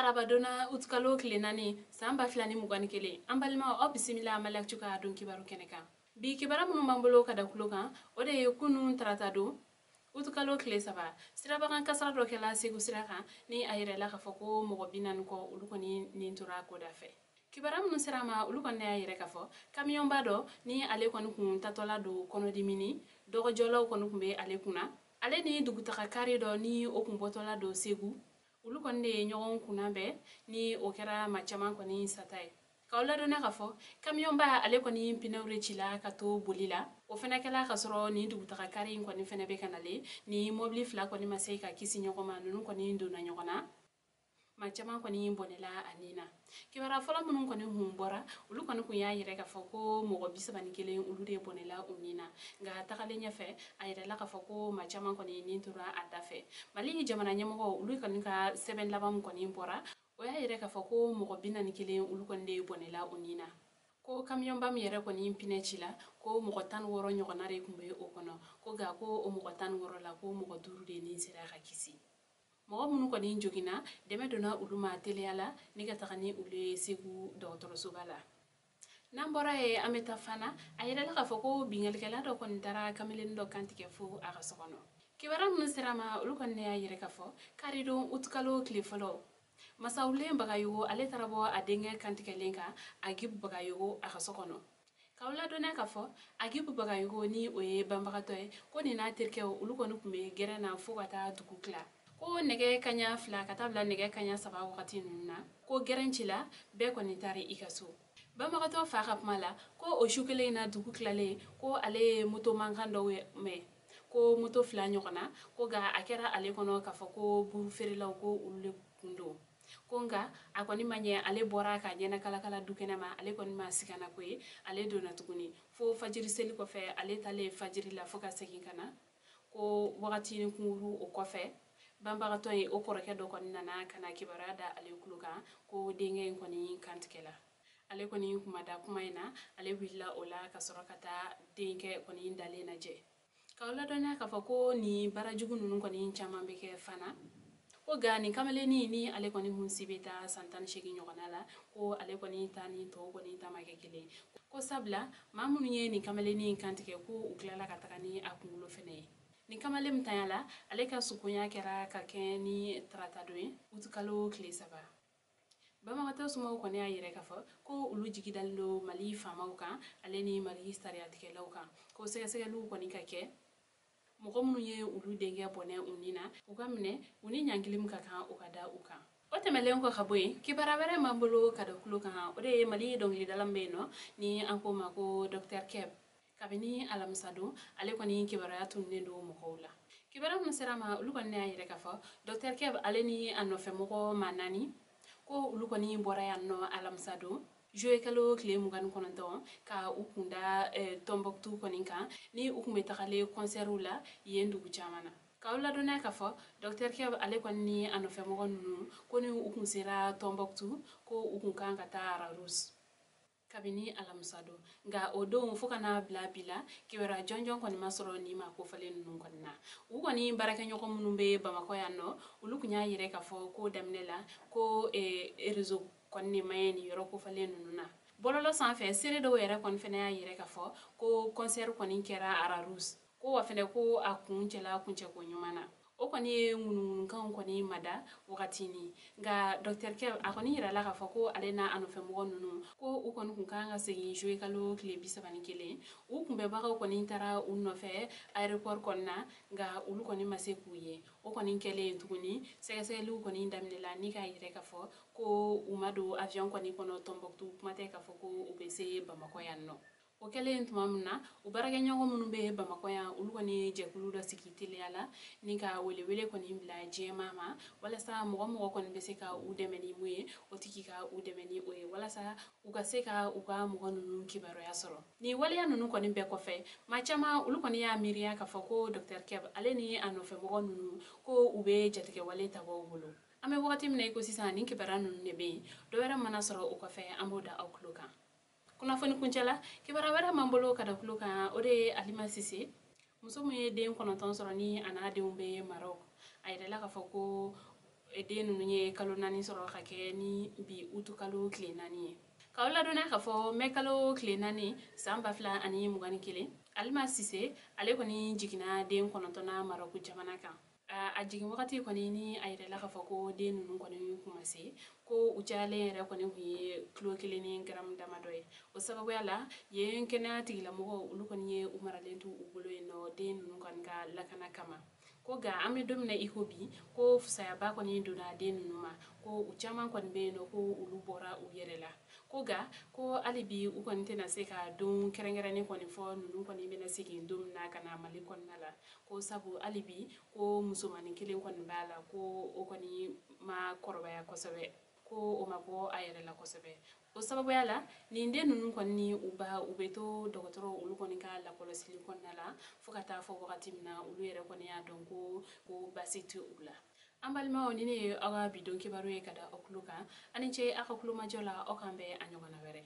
Arabadonna utukalo tile 4 san 2021, an balimaw, aw bisimila Maliactu ka don kibaru kɛnɛ kan. Bi kibaru minnu b'an bolo ka da kulo kan, o de ye kunun tarata don utukalo tile 3, sirabakan kasara dɔ kɛla Segu sira kan, ni a yɛrɛla k'a fɔ ko mɔgɔ 40 kɔ, olu kɔni nin tora ko da fɛ. Kibaruya minnu sera ma, olu kɔni y'a yɛrɛ k'a fɔ kamiyɔnba dɔ ni ale kɔni kun tatɔla don kɔnɔdimini dɔgɔjɔlaw kɔni kun bɛ ale kunna, ale ni dugutaga kari dɔ ni o kun bɔtɔla don Segu, olu kɔni de ye ɲɔgɔn kunnabɛn, ni o kɛra maa caman kɔni sata ye. K'aw ladɔnniya k'a fɔ kamiyɔnba ale kɔni pinɛw de cila ka to boli la, o fɛnɛ kɛla ka sɔrɔ nin dugutaga kari in kɔni fɛnɛ bɛ ka nalen, ni mɔbili fila kɔni ma se ka kisi ɲɔgɔn ma, ninnu kɔni donna ɲɔgɔn na, maa caman kɔni bɔnɛla a nin na. Kibaruya fɔlɔ minnu kɔni kun bɔra, olu kɔni kun y'a yɛrɛ k'a fɔ ko mɔgɔ 31, olu de bɔnɛla u nin na, nka tagalen ɲɛfɛ a yɛrɛla k'a fɔ ko maa caman kɔni nin tora a da fɛ. Mali jamana ɲɛmɔgɔ, olu kɔni ka sɛbɛn laban min kɔni bɔra, o y'a yɛrɛ k'a fɔ ko mɔgɔ 41, olu kɔni de bɔnɛla u nin na, ko kamiyɔnba min yɛrɛ kɔni pinɛ ci la, ko mɔgɔ 16 ɲɔgɔnna de tun bɛ o kɔnɔ, ko nka ko o mɔgɔ 16 la, ko mɔgɔ 5 de nin sera ka kisi. Mɔgɔ minnu kɔni joginna, dɛmɛ donna olu ma teliya la ni ka taga ni olu ye Segu dɔgɔtɔrɔsoba la. N'an bɔra yen, an bɛ taa Fana. A yɛrɛla k'a fɔ ko binkannikɛla dɔ kɔni taara kamalen dɔ kantigɛ fo a ka so kɔnɔ. Kibaruya minnu sera ma, olu kɔni y'a yɛrɛ k'a fɔ karidon utukalo tile 1, Masawulen Bagayogo ale taara bɔ a denkɛ kantigɛlen kan, Agibu Bagayogo, a ka so kɔnɔ. K'aw ladɔnniya k'a fɔ Agibu Bagayogo, ni o ye banbagatɔ ye, ko nin n'a terikɛw, olu kɔni tun bɛ gɛrɛn na fo ka taa dugu tila, ko nɛgɛ kaɲa 2 ka taa bila nɛgɛ kaɲa 3 wagati ninnu na, ko gɛrɛn cila, bɛɛ kɔni taara i ka so. Banbagatɔ fa ka kuma la, ko o su kelen in na, dugu tilalen, ko ale ye moto mankan dɔw mɛn, ko moto fila ɲɔgɔn na, ko nka a kɛra ale kɔnɔ k'a fɔ ko buru feerelaw, ko olu de kun don, ko nka a kɔni ma ɲɛ, ale bɔra ka ɲɛnɛ kalakala du kɛnɛ ma, ale kɔni ma sigana ko ye, ale donna tuguni fo fajiri seli kɔfɛ. Ale talen fajiri la fo ka segin ka na, ko wagati ni kunkuru o kɔfɛ, banbagatɔ ye o kɔrɔkɛ dɔ kɔni nana ka na kibaruya da ale tulo kan ko denkɛ in kɔni kantigɛla. Ale kɔni kuma da kuma in na, ale wulila o la ka sɔrɔ ka taa denkɛ kɔni dalen lajɛ. K'aw ladɔnniya k'a fɔ ko nin baarajugu ninnu kɔni caman bɛ kɛ Fana, ko nka nin kamalennin ni ale kɔni kun si bɛ taa san 18 ɲɔgɔnna la, ko ale kɔni ta ni tɔw kɔni ta ma kɛ kelen, ko sabula maa minnu ye nin kamalennin kantigɛ, ko u tilala ka taga ni a kunkolo fɛnɛ ye. Nin kamalen min tanya la, ale ka sukonya kɛra ka kɛ ni tarata don ye, utukalo tile 3. Banbagatɔ somɔgɔw kɔni y'a yɛrɛ k'a fɔ ko olu jigi dalen don Mali faamaw kan, ale ni Mali sariyatigɛlaw kan, ko sɛgɛsɛgɛliw kɔni ka kɛ, mɔgɔ minnu ye olu denkɛ bɔnɛ u nin na, u ka minɛ, u ni ɲangili min ka kan, u ka da u kan. O tɛmɛlen kɔ ka bɔ yen, kibaruya wɛrɛ m'an bolo ka da kulo kan, o de ye Mali dɔnkilidala min bɛ yen nɔ ni an k'o ma ko Docteur Keb. Kabini alamisa don, ale kɔni kibaruya tununnen don mɔgɔw la. Kibaruya minnu sera ma, olu kɔni y'a yɛrɛ k'a fɔ Docteur Keb, ale ni a nɔfɛmɔgɔ maa naani, ko olu kɔni bɔra yan nɔ alamisa don juillet kalo tile 29, ka u kunda Tɔnbɔkutu kɔni kan, ni u kun bɛ tagalen kɔnsɛriw la yen dugu caman na. K'aw ladɔnniya k'a fɔ Docteur Keb, ale kɔni ni a nɔfɛmɔgɔ ninnu, ko ni u kun sera Tɔnbɔkutu, ko u kun kan ka taa Rharous kabini alamisa don, nka o don fo ka n'a bila bi la, kibaruya jɔnjɔn kɔni ma sɔrɔ nin ma kofɔlen ninnu kɔni na. U kɔni baarakɛɲɔgɔn minnu bɛ Bamakɔ yan nɔ, olu kun y'a yɛrɛ k'a fɔ ko daminɛ la, ko réseau kɔni de ma ɲi nin yɔrɔ kofɔlen ninnu na. Bɔlɔlɔ sanfɛ, seere dɔw yɛrɛ kɔni fɛnɛ y'a yɛrɛ k'a fɔ ko concert kɔni kɛra Rharous, ko wa fɛnɛ ko a kun cɛla kuncɛko ɲuman na. O kɔni ye ŋunuŋunukanw kɔni ma da wagati ni, nka Docteur Keb a kɔni yirala k'a fɔ ko ale n'a a nɔfɛmɔgɔ ninnu, ko u kɔni kun kan ka segin juillet kalo tile 31. U kunbɛbagaw kɔni taara u nɔfɛ aéroport kɔni na, nka olu kɔni ma se k'u ye. O kɔni kɛlen tuguni, sɛgɛsɛgɛliw kɔni daminɛla ni k'a yɛrɛ k'a fɔ ko u ma don avion kɔni kɔnɔ Tɔnbɔkutu, kuma tɛ k'a fɔ ko u bɛ se Bamakɔ yan nɔ. O kɛlen tuma min na, u baarakɛɲɔgɔn minnu bɛ Bamakɔ yan, olu kɔni ye jɛkulu dɔ sigi teliya la ni ka welewele kɔni bila diɲɛmaa ma, walasa mɔgɔ mɔgɔ kɔni bɛ se ka u dɛmɛ ni mun ye, o tigi ka u dɛmɛ ni o ye, walasa u ka se ka u ka mɔgɔ ninnu kibaruya sɔrɔ. Nin waleya ninnu kɔni bɛɛ kɔfɛ, maa caman, olu kɔni y'a miiriya k'a fɔ ko Docteur Keb, ale ni a nɔfɛmɔgɔ ninnu, ko u bɛ jatigɛwale tabaaw bolo. An bɛ wagati min na i ko sisan, nin kibaruya ninnu de bɛ yen. Dɔ wɛrɛ mana sɔrɔ o kɔfɛ, an b'o da aw tulo kan. Kunnafoni kuncɛ la, kibaruya wɛrɛ m'an bolo ka da kulo kan, o de ye Alima Sise, muso min ye den 9 sɔrɔ ni a n'a denw bɛ Maroc. A yɛrɛla k'a fɔ ko Den ninnu ye kalo 4 sɔrɔ ka kɛ ni bi utukalo tile 4 ye. K'aw ladɔnniya k'a fɔ mɛ kalo tile 4 san 2021, Alima Sise ale kɔni jiginna den 9nan Marɔku jamana kan. A jigin wagati kɔni ni a yɛrɛ la k'a fɔ ko den ninnu kɔni kun ma se, ko u cayalen yɛrɛ kɔni kun ye kilo 1 ni garamu damadɔ ye. O sababuya la yen kɛnɛya tigilamɔgɔw olu kɔni ye u maralen to u bolo yen nɔ den ninnu kɔni ka lakana kama. Ko nka an bɛ don min na i ko bi, ko fusayaba kɔni donna den ninnu ma, ko u caman kɔni bɛ yen nɔ ko olu bɔra u yɛrɛ la. Ko nka ko hali bi u kɔni tɛna se ka don kɛrɛnkɛrɛnnen kɔni fɔ ninnu kɔni bɛna segin don min na ka na Mali kɔnɔna la, ko sabu hali bi ko musomanin kelen kɔni b'a la, ko o kɔni ma kɔrɔbaya kosɛbɛ, ko o ma bɔ a yɛrɛ la kosɛbɛ. O sababuya la nin den ninnu kɔni ni u ba u bɛ to dɔgɔtɔrɔ olu kɔni ka lakɔlɔsili kɔnɔna la fo ka taa fɔ wagati min na olu yɛrɛ kɔni y'a dɔn ko baasi tɛ u la. An balimaw, ni ne ye aw ka bi don kibaru ye ka da aw tulo kan. Aw ni ce aw ka kulomajɔ la, aw k'an bɛn a ɲɔgɔnna wɛrɛ.